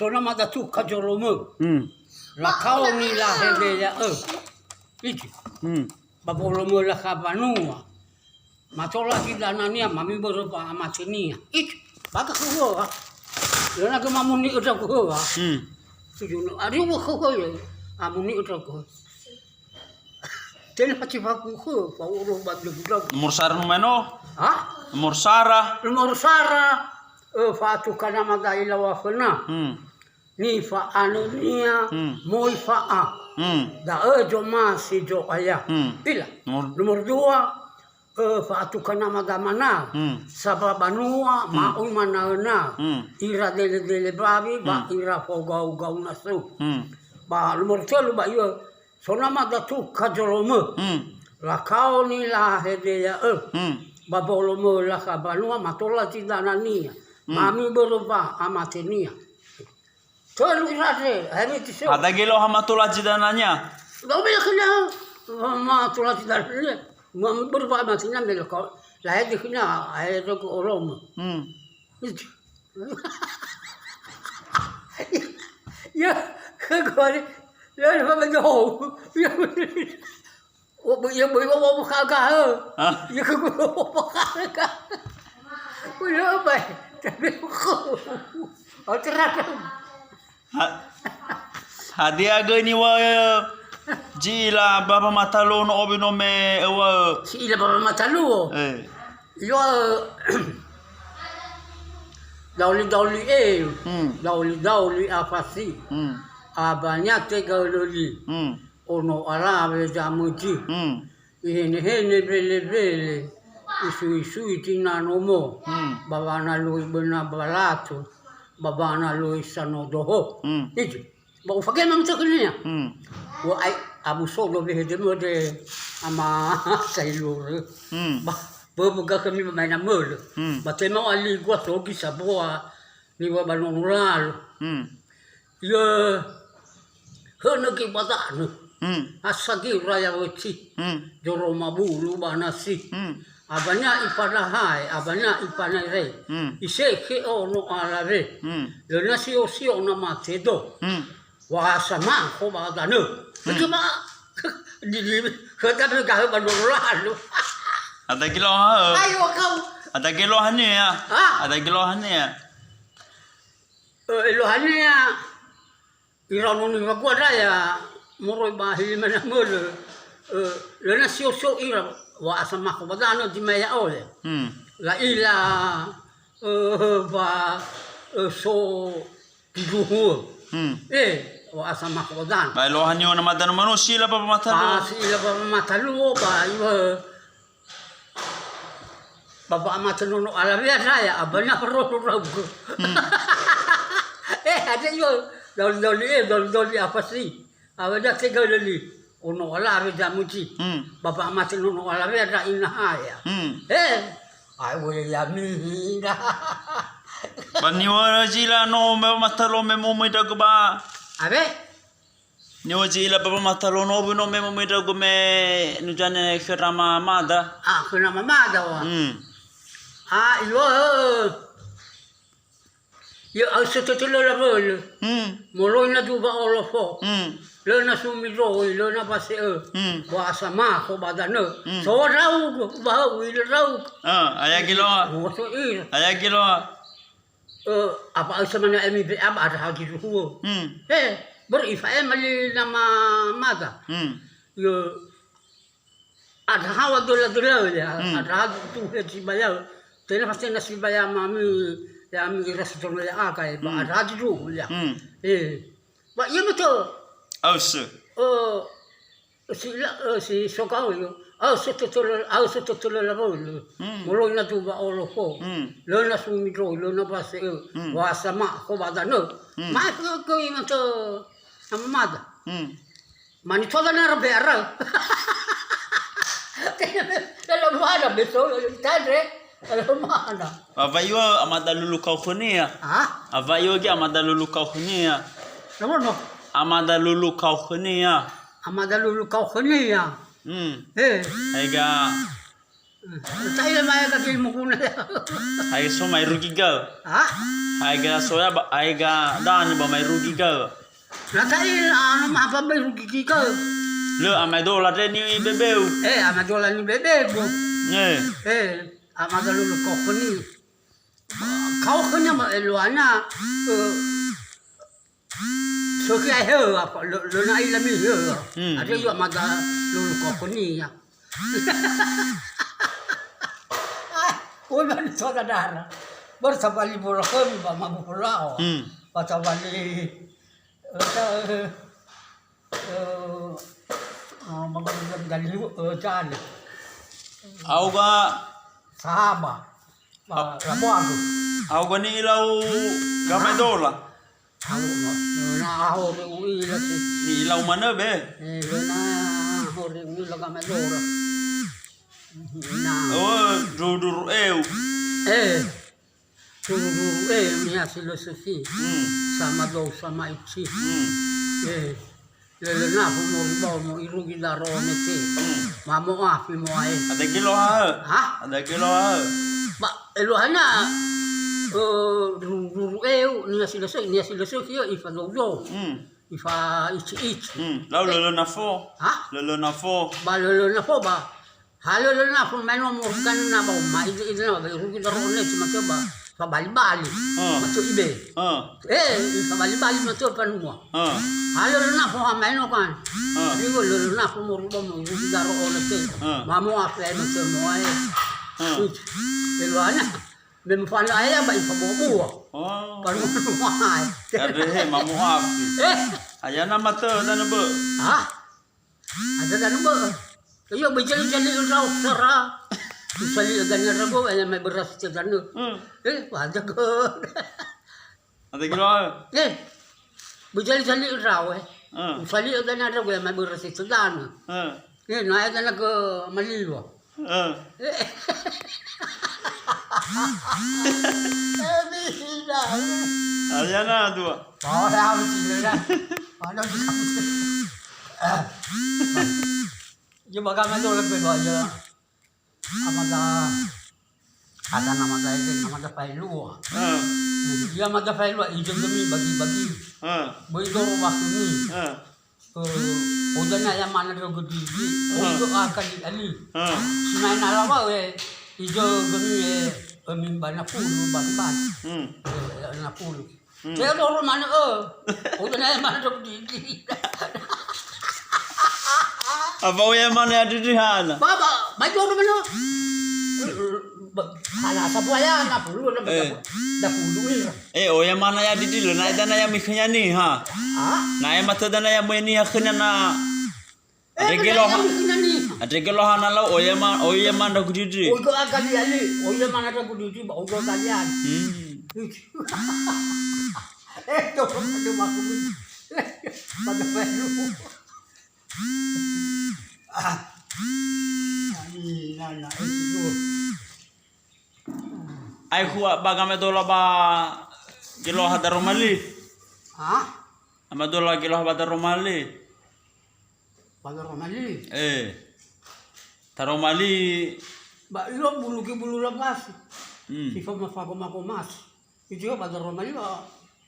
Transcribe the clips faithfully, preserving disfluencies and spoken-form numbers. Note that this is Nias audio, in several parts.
Tona madatu ka zolomö. Hmm. Lakaoni lahede ya'ö. Iji. Hmm. Ba bolomö lakha banua. Matola zi danania, mami börö ba amatenia. Iji. Baga khöhöa. Lö na gö mamuni öda khöhöa. Hmm. Tujuno. Ari wa khöhöa. Amuni öda khöhöa. Tena fati fakukhö, fa'oro ba dögudögu. Nomor sara numeno? Ha? Nomor sara. Nomor sara, ö, fa'atu kana mada ilawa föna. Hmm. Nifa'anönia, hmm, moi fa'a. Hmm. Da'ö zomasi Zo'aya. Hmm. Ila. Nomor. Nomor dua, ö, fa'atu kana mada mana. Hmm. Saba banua, hmm, ma'oi manaöna. Hmm. Ira dele-dele bawi, ba, hmm, ira fogaugau nasu. Hmm. Ba nomor tölu ba iö, Sona madatu ka zolomö. Hmm. Lakaoni lahede ya'ö. Hmm. Ba bolomö lakha banua matola zi danania. Hmm. Mami börö ba amatenia. Tölu ira andre, akhirnya tiso. Ada gelo ha matola zi danania. Da'ö me khönia, matola zi danania. Mami börö ba amatenia me lakao. Lahede khönia, akhirnya gö olomö. Hmm. Ya, ke gole. Ya, ya, ya. Oh, bu-, ya, bu-, bu-, bu-, kagak, eh. Hah? Ya, ke gole, bu-, bu-, kagak. Belum, baik. Tapi, oh, terang. Ha-, hadia göi niŵa'ö, eh, zi'ila baba mataluo no obi no me öŵa'ö? Si'ila baba mataluo. Eh. Iŵa'ö, daoli-daoli e, hmm, daoli-daoli afasi. Hmm. Abania tegaölöli. Hmm. Ono alawe zamözi. Hmm. Ihenehene welewele, isuisui tina nomo, hmm, ba wanaloi böna balato, ba wanaloi sanodoho. Hmm. Iji, ba ufagema mita khönia. Hmm. Wa'ai abu sodo wehede möde ama sailurö. Hmm. Ba, böbö gakhömi ba maena mölö. Hmm. Ba tema ali gua togi saboa niŵa'ö ba nono lalo. Hmm. Yö, hönö göi ba danö. Hmm. Asagi raya wöti. Hmm. Zoroma bulu ba nasi. Hmm. Abania ifanahae, abania ifanere. Hmm. Isekhe ono alawe. Hmm. Lö na sio-sio na matedo. Hmm. Wa sama'ö ba danö. Hmm. Cuma, di, di, khöda be gahö ba nono lalo. Ada gilo ha. Ayo kau. Ada gilo hania. Ha? Ada gilo hania. Ö, eluahania, iraono niŵa'ö gua daya, moroi ba hili mena mölö, ö, lö na sio-sio ira, wa'asamako ba danö zi ma'e ya'o le. Hmm. La'ila, ö, wa, ö, so tiduhu. Hmm. Eh, wa'asamako ba danö. Ba eluahania na madanö manosi la baba mataluo. Ah, si'ila baba mataluo, ba iŵa'ö, Baba amate nono alawe andra ya, abania rono raugö. Hmm. Eh, ada iyo, daoli-daoli, eh, daoli-daoli afasi. Awena tegaölöli. Ono alawe zamözi. Hmm. Baba amate nono alawe andra inaha ya. Hmm. Eh, ai wole yami. Ba niŵa'ö zi'ila no me mataluo me momöi ndra'ugö ba. Abe? Niŵa'ö zi'ila baba mataluo no obi no me momöi ndra'ugö me nuzane khöra mamada. Ah, khöra mamada wa. Hmm. Ah, iyo, eh, eh. Yö aösö tötölö lawölö. Hmm. Moloi na duwa olofo. Hmm. Lö na sumizoi, lö na base'ö. Hmm. Wa'asamako ba danö. Hmm. So raugö, ba hau ira raugö. Ah, aya giloa. Oh, so ira. Aya giloa. Ö, apa ösa mana emi be am ada hagi ruhuo. Hmm. Eh, beri ifa'ema li nama mada. Hmm. Yo, ada hawa dola-dola ya, hmm, ada hagi tu he si bayar. Tena pasti na si bayar mami, ya, mi rasa dola ya, ah, kai, ba, hmm, ada hagi ruhuo ya. Hmm. Eh, ba, iya betul. Aösö. Ö, Si la, eh, si so gaul yo. Aösö tötölö, aösö tötölö lawölö. Hmm. Moloi na duwa olofo. Hmm. Lö na sumizoi, lö na base'ö. Hmm. Wa'asamako ba danö. Hmm. Ma'e göi mantö nama mada. Hmm. Mani tola na rabe ara. Lö mada beso, tadre. Lö mada. Aŵa'ö amada lulu kao khönia. Ha? Aŵa'ö göi amada lulu kao khönia. Nama no? Amada lulu kao khönia. Amada lulu kao khönia. Hmm. Eh. Ega. Ta'ila ma'aega gei mukuna. Haega so mai rugi gau. Ha? Haega so ya ba, haega dani ba mai rugi gau. Na ta'ila anu ma'apa mai rugi gau. Le amai dola deni bebeu. Eh, amai dola ni bebeu. Eh. Eh, amai dola lulu kokoni. Kau khönia ma eluana, eh, Soki ai hö, apa, lo, lo na ila mi hö. Hmm. Ada juga maga lulu kokonia. Oi, ba ni saudara. Baru sabali bola kami, ba mabu bola. Hmm. Ba sabali, eh, eh, eh, ah, mabu bola dari, eh, jali. Au ga. Sahaba. Ba, laboagu. Au ga ni ilau gamai dola. Aho, na aho re u'ila si. Ni ilau manö be. Eh, na aho re u'ila gamai dola. Na. Oh, duru-duru eu. Eh. Duru-duru eu niha si lö sökhi. Hmm. Sama dou sama ici. Hmm. Eh. Lölö nafu moribau mo irugi daro mete. Hmm. Ma mo'afi mo'ae. Ada kilo ha? Ha? Ada kilo ha? Ba, eluahana, eh, ru-, ruru eu, niha si lö sökhi, niha si lö sökhi, yo, ifa doudou. Hmm. Ifa ici-ici. Hmm. Lau lölö nafo. Ha? Lölö nafo. Ba lölö nafo, ba. Halölö nafo maeno morgan na ba mai ide ide na ba rugi daro ne cuma coba. Fabali-bali. Ah. Maco ibe. Ah. Eh, fabali-bali maco panua. Ah. Halölö nafo ha maeno kan. Ah. Jadi go lölö nafo morubau mo rugi daro ne te. Ah. Mamo afe maco mo'ae. Ah. Eluana. Me mufana aya ba ifa bua-bua. Oh. Panua. Kade he mamo afe. Eh. Ayana mate dana be. Hah? Ada danu bö'ö. Iyo, bejali-jali ndrao sara. Usali gani ndrago, eh, mai beras te danu. Hmm. Eh, ada ke. Ada kilo. Eh, bejali-jali ndrao, eh. Hmm. Usali gani ndrago, eh, mai beras te danu. Hmm. Eh, na ada na ke maliwa. Eh. Eh. Eh, bisa. Ayana dua. Oh, ya, betul, ya. Mana bisa. Eh. Ye ba gamai dola be ba ya. Amada. Ada namada ede, namada faelua. Heeh. Ya amada faelua, ijo gemi bagi-bagi. Heeh. Böi doro waktu ni. Heeh. Eh, odana ya mana do gedigi. Heeh. Ojo akan di ali. Heeh. Sinai nalawa we. Ijo gemi, eh, eh, mimbana pulu bagi-bagi. Hmm. Eh, na pulu. Hmm. Saya doro mana, eh. Udah naya mana dok di, di. Apa uya mana ya di, di hana? Baba, baju orang mana? Hana sabuaya na pulu na. Eh. Dah pulu ni. Eh, oya mana ya di, di lo, na dana ya mikhnya ni, ha? Ah? Na ya mata dana ya meni ya khena na. Andre geloha. Andre geloha na lau, oya ma, oya ma ndragu didi. Oigo aga liali, oya ma ndragu didi, ba oigo aga liali. Hmm. Eh, to, to, to, aku ni. Pada baru. Ah. Ani, nana, eh, tu. Ai khua ba gamai dola ba geloha daroma li. Hah? Ama dola geloha ba daroma li. Ba daroma li. Eh. Taroma li. Ba ilo bulu ki bulu labasi. Hmm. Si fama fago mago mas. Itu ya ba daroma li ba.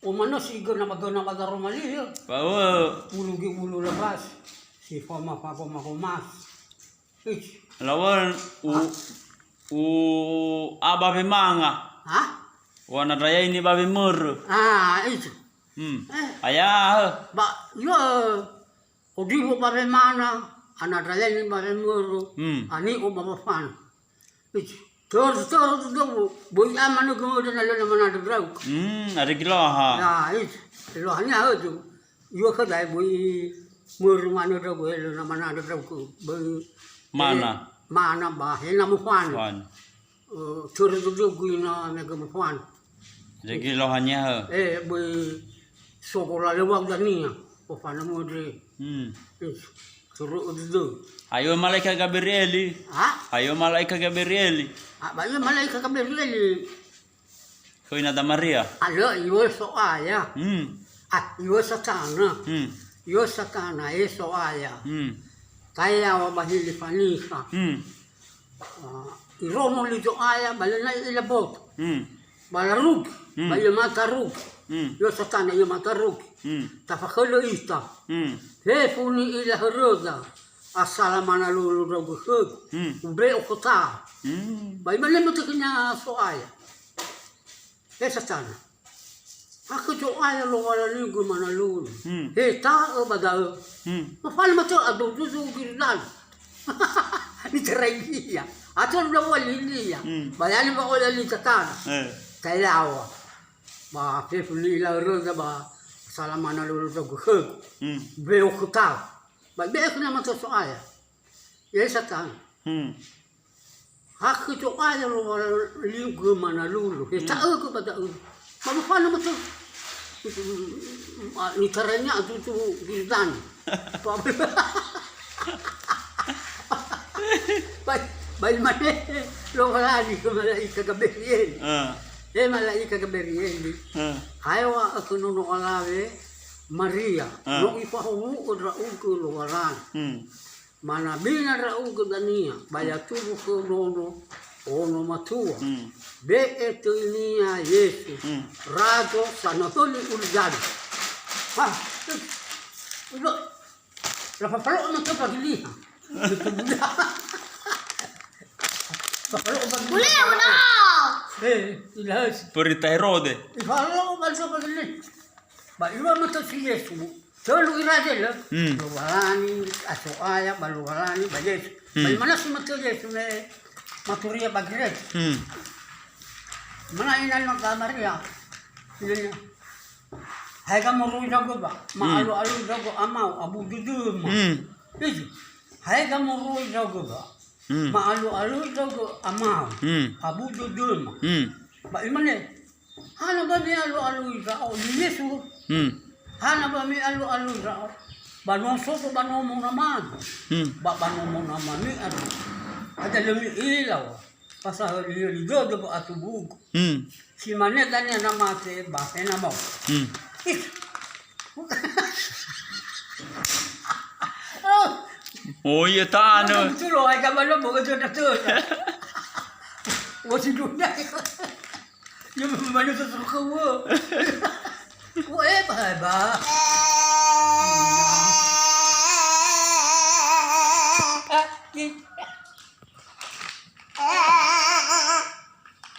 Omano si gena ba gena ba daroma li ya. Ba, eh. Bulu ki bulu labasi. Si fama fago mago mas. Ih. Lawan u, ah. U aba wemanga. Hah? Wana raya ini ba wemörö. Ah, itu. Hmm. Eh. Ayah. Ba, yo. Odibo ba wemana, ana raya ini ba wemörö. Hmm. Ani o ba wafana. Itu. Terus, terus, terus, böi ama nögö mödö na lö na manadrö ndrau. Hmm, ada geloha. Ya, itu. Gelohania itu. Yua khöda böi mörö manö ndra'ugö, he lö na manö ndra'ugö, böi. Mana? Eh, mana ba, he na mofanö. Fan. Eh, törö dödögu ina mege mofanö. Jadi gelohania, he. Eh, böi sogola lewat dania, mofanö mödre. Hmm. Eh, törö dödö. Ayo malaika Gabrieli. Ha? Ayo malaika Gabrieli. Ah, ba yo malaika Gabrieli. Khöi Nada Maria. Alö, iŵa'ö So'aya. Hmm. Ah, iŵa'ö Satana. Hmm. Iŵa'ö Satana, e So'aya. Hmm. Tayaŵa ba hili fanisa. Hmm. Ah, irongo li Zo'aya, ba lö na'i ila boto. Hmm. Ba larugi, Hmm. ba ia mata rugi. Hmm. Ia Satana ia mata rugi. Hmm. Tafakhölö ita. Hmm. Fefu ni'ila höröda, asala mana lulu ndra'ugö khögu. Hmm. Ube'e khöta. Hmm. Ba imane mötö khönia So'aya. He Satana, ha khö Zo'aya Lowalangu göma na lulu. Hmm. He ta'ö ba da'ö. Hmm. Mafana matö adou zuzu Girdani. Niteraia. Atö lula wali lia. Hmm. Ba yani ba oya li Satana. Eh. Taelawa. Ba fefu ni'ila höröda ba asala mana lulu ndra'ugö khögu. Hmm. Ube'e khöta. Ba ibe'e khönia mata So'aya. He Satana. Hmm. Ha khö Zo'aya Lowalangu göma na lulu. He Hmm. ta'ögö ba da'ö. Ba mafana matö. Ah, niteraia adudu Girdani. Ba, ba, ba imane Lowalangi khö mala'ika Gabrieli. Ah. He mala'ika Gabrieli. Ah. Hae wa'ö khö nono alawe Maria. Ah. No ifahowu'ö ndra'ugö Lowalangi. Hmm. Manabina ndra'ugö dania, ba yatubu khö nono ono matua. Hmm. Be'e töinia Yesu, Hmm. razo sanöhöli ulidanö. Ha, eh, udah. Lafafalo'ö matö fagiliha. Fafalo'ö fagiliha. Boleh, udah. Eh, ilahas. Perintah Herode. Ifalo'ö matö fagiliha. Ba iŵa'ö matö si Yesu, tölu ira dölö, Hmm. Lowalangi, a So'aya, ba Lowalangi, ba Yesu. Hmm. Ba imane si matö Yesu me maturia ba gereza. Hmm. Imane ina Maria, Maria. Haega moroi ndra'ugö ba, Hmm. ma'alu'alui ndra'ugö amau, abu dödöma. Hmm. Itu. Haega moroi ndra'ugö ba, Hmm. ma'alu'alui ndra'ugö amau, Hmm. abu dödöma. Hmm. Ba imane, Hana ba mi'alu'alui ndra'o, li Yesu. Hmm. Hana ba mi'alu'alui ndra'o. Ba nosogu ba nomo namami. Hmm. Ba, ba nomo namami andrö. Hadia lö mi'ila wa. Ba sahöli-höli dödö ba atubugu. Hmm. Si mane dania na mate ba he na mao. Hmm. Ih. Oh. Oh, iya tanö. Betul loh, ai kabar lo, boga tu dah tu. Wah, si dunia. Ya, mana tu suka wo. Wo, eh, bah, bah.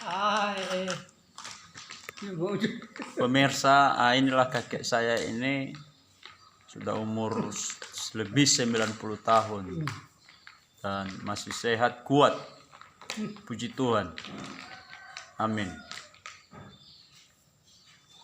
Ah, eh. Pemirsa, ah, inilah kakek saya ini sudah umur s-, lebih sembilan puluh tahun. Dan masih sehat, kuat. Puji Tuhan. Amin.